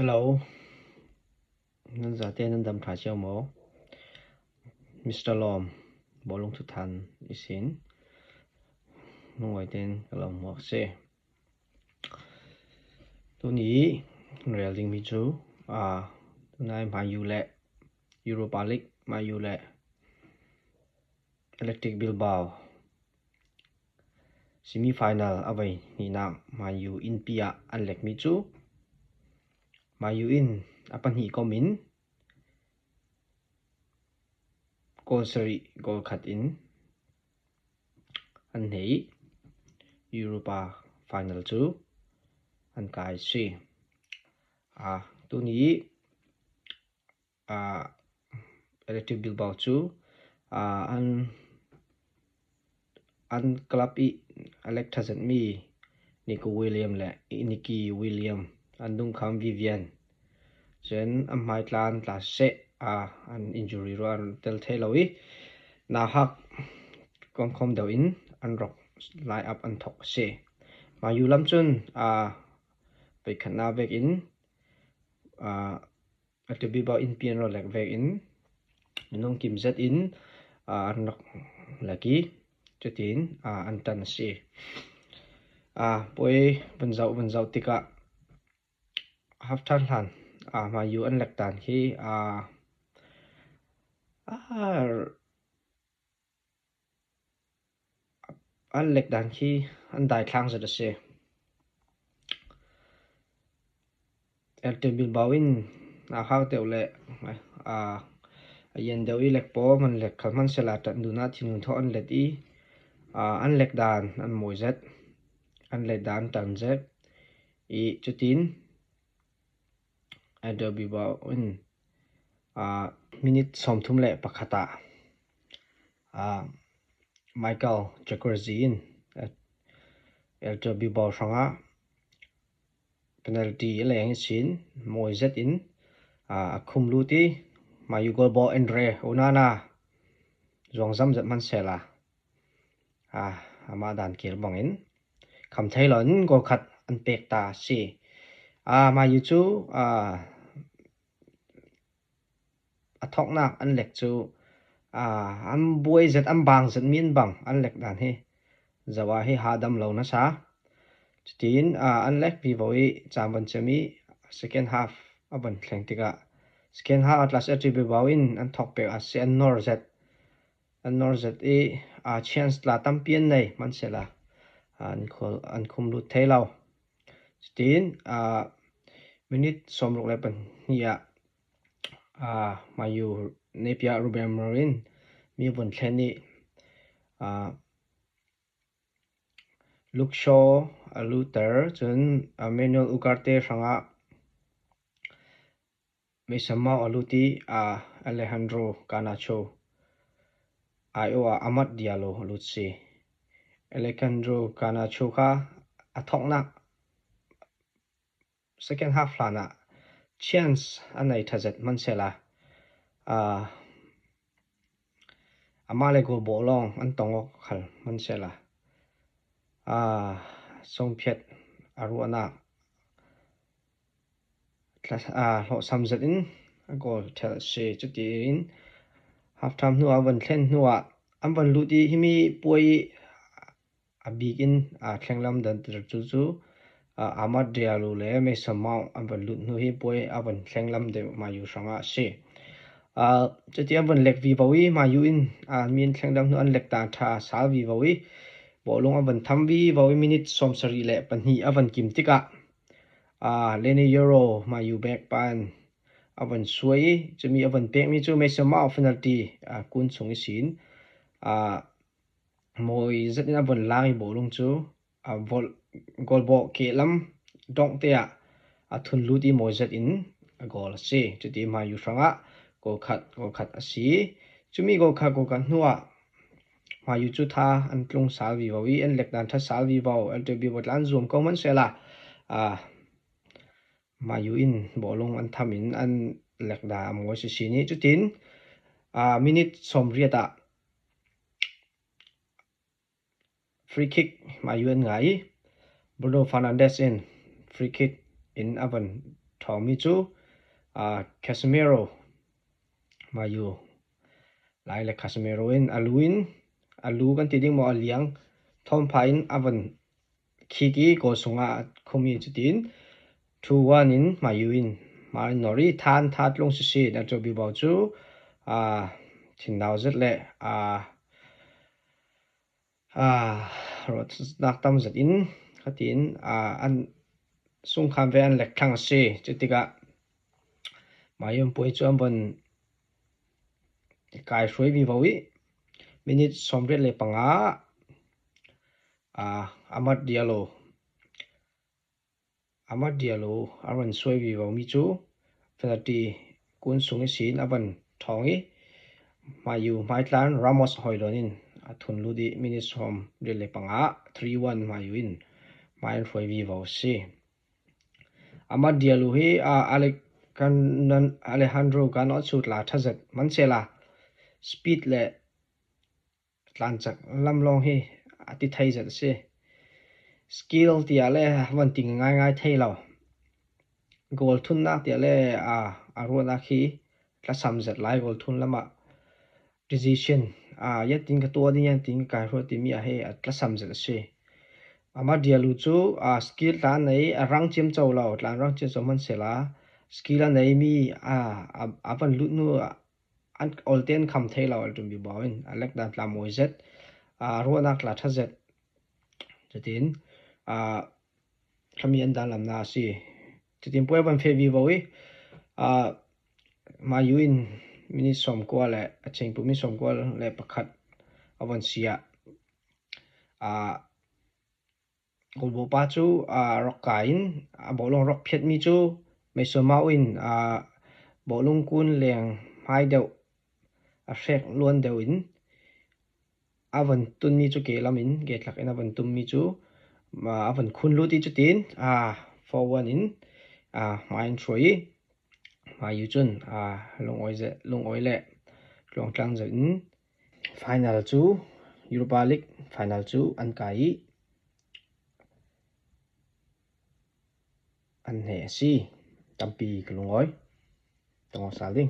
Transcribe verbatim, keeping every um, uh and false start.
Hello. Nan zate nan dam ṭha cheu maw? Mister Lawm, bawlung thu than i sin. Nungai ten ka lo muak se. Tuni rel ding mi chu, a, tunai Man U le Europa League, Man U le Athletic Bilbao semi final a vai ni na Man U inpi a an lek mi chu. Man U in a pahni komin goal sari goal khat in an nei Europa final chu an kai si. A, tuni a, Athletic Bilbao chu, a, an, an club i a lek ṭha zet mi Nico William le Nicky William, an dung kham Vivian. Chen an hmai tlan tla se a, an injury ruok an tel thei lo i. Nauhak kawng khawm deuh in an rak line up an thawk se. Man U lam chun, a, pei khatna vekin, a, Athletic Bilbao inpi an rak lek vekin, nung kim zet in, a, an rak lek i, chutin, a, an tan si. A, poi van zau, van zau tika half time hlan, a, Man U an lek dan khi, a, a, an lek dan khi an dai thlang zet a si. Athletic Bilbao in a hak deuh le, a, a yen deuh i lek po, man lek khal man sela tan duna thinun thaw an let i, a, an lek dan an mawi zet, an lek dan tan zet i chutin Athletic Bilbao in, a, minute sawmthum le pakhata, a, Michael Chakwerzi in, a, Athletic Bilbao hranga penalty a leng sin mawi zet in, a, a khum lut i, Man U goal bawh Andre Onana zuang zam zet man sela, a, ama dan kir bangin kham thei loin goal khat an pek ta si. A, Man U chu, a, a thawkna an lek chu, a, an buai zet, an bang zet min bang an lek dan hi zawa hi hadam lo nasa. Chutin, a, an lek vivo i cham van chemi second half a van thleng tika, second half a tlas Athletic Bilbao in an thawk pek a si, an nawr zet, an nawr zet i, a, chance tla tampi an nei man sela, a, an khul, an khum lut thei lo. Chutin, a, minute sawmruk le pahni a, a, Man U neipia Ruben Amorim mi vun thlen i, a, Luke Shaw a lut ta, chun, a, Manuel Ugarte hranga Mason Mount a lut i, a, Alejandro Garnacho ai o a Amad Diallo a lut si. Alejandro Garnacho kha a thawkna second half hlana chance a nei ṭha zet man sela, a, ama le goal bawh long an tong awk khal man sela, a, sawmphet a ruana tla, a, hlawhsam zet in a goal thel si. Chutiin half time hnuah a van thlen hnuah an van lut i hi mi puai a bikin, a, thleng lam dan tir chu chu, a, Amad Diallo le Mason Mount an van lut hnu hi puai a van thleng lam deu Man U hranga si. A, chuti an van lek vivo i Man U in, a, min thleng lam hnu an lek dan ṭha sal vivo i bawlung an van tham vivo i minute sawmsari le pahni a van kim tika, a, Leny Yoro Man U back pan a van suai i, chumi a van pek mi chu Mason Mount penalty, a, kun chung i sin, a, mawi zet in a van lang i bawlung chu, a, ball, goal bawh ke lam dawng te a, a thun lut i mawi zet in a goal a si. Chuti Man U hranga goal khat, goal khat a si. Chumi goal khat, goal khat hnuah Man U chu ṭha an tlung sal vivo i, an lek dan ṭha sal vivo, Athletic Bilbao tla an zuam ko man sela, a, Man U in bawlung an tham in an lek dan a mawi si si ni. Chutin, a, minute sawmriat a free kick Man U an ngah i, Bruno Fernandes in free kick in a van thawng mi chu, a, Casemiro, Mayu lai le Casemiro in a lu in, a lu kan ti ding maw, a liang thawm pha in a van khik i goal sunga a khum i, chutin two one in Mayu in hma an nawr i, than that lung sisi a ṭo bi bau chu, a, thin nau zet le, a, a, rawt nak tam zet in, khatin, a, an sung kham ve an lek thlang si, chutika Mayu puoi chu an van kai hruai vi vau i, minute sawmriet le panga, a, Amad Diallo, Amad Diallo a rawn suoi vi vau mi chu penalty kun sung i sin a van thawng i, Mayu hmai tlan Ramos Hoilon in a thun lut i, minute sawmriet le panga, three one Mayu in hmai an hruai vi vau si. Amad Diallo hi, a, Alec-, kan-, nan-, Alejandro Garnacho tla ṭha zet hman sela, speed le tlan chak lam lawng hi a ti thei zet si. Skill tia le van ti ngai ngai thei lo. Goal thun nak tia le, a, a ruat nak hi tlasam zet lai, goal thun lama decision, a, ya tin ka tua ding, ya tin ka kai hruai ti mi a hi a tlasam zet si. Amad Diallo chu, a, skill tlan nei, a rang chiam chau lo, tlan rang chiam chau hman sela, skill a nei mi, a, a, a van lut nu, a, an olte an kham thei lo a tum bi bau in, a lek dan tla mawi zet, a, ruat nak tla ṭha zet. Chutin, a, khami an dan lam na si. Chutin puoi van fe vi vau i, a, Mayu in minute sawmkua le, a chengpu minute sawmkua le pakhat a van sia. A, goal bawpa chu, a, rawk kai in, a bawlung rawk phiat mi chu Mason Mauin, a, bawlung kun leng hmai deuh, a hrek luan deuh in, a van tun mi chu ke lam in, ke tlak in a van tun mi chu, a, a van khun lut i chutin, a, four one in, a, hmai an hruai i, Mayu chun, a, lungawi ze-, lungawi le tluang tlang zet in, final chu, Europa League final chu an kai i, an hne a si. Tampi ka lungawi. Tang sal ding.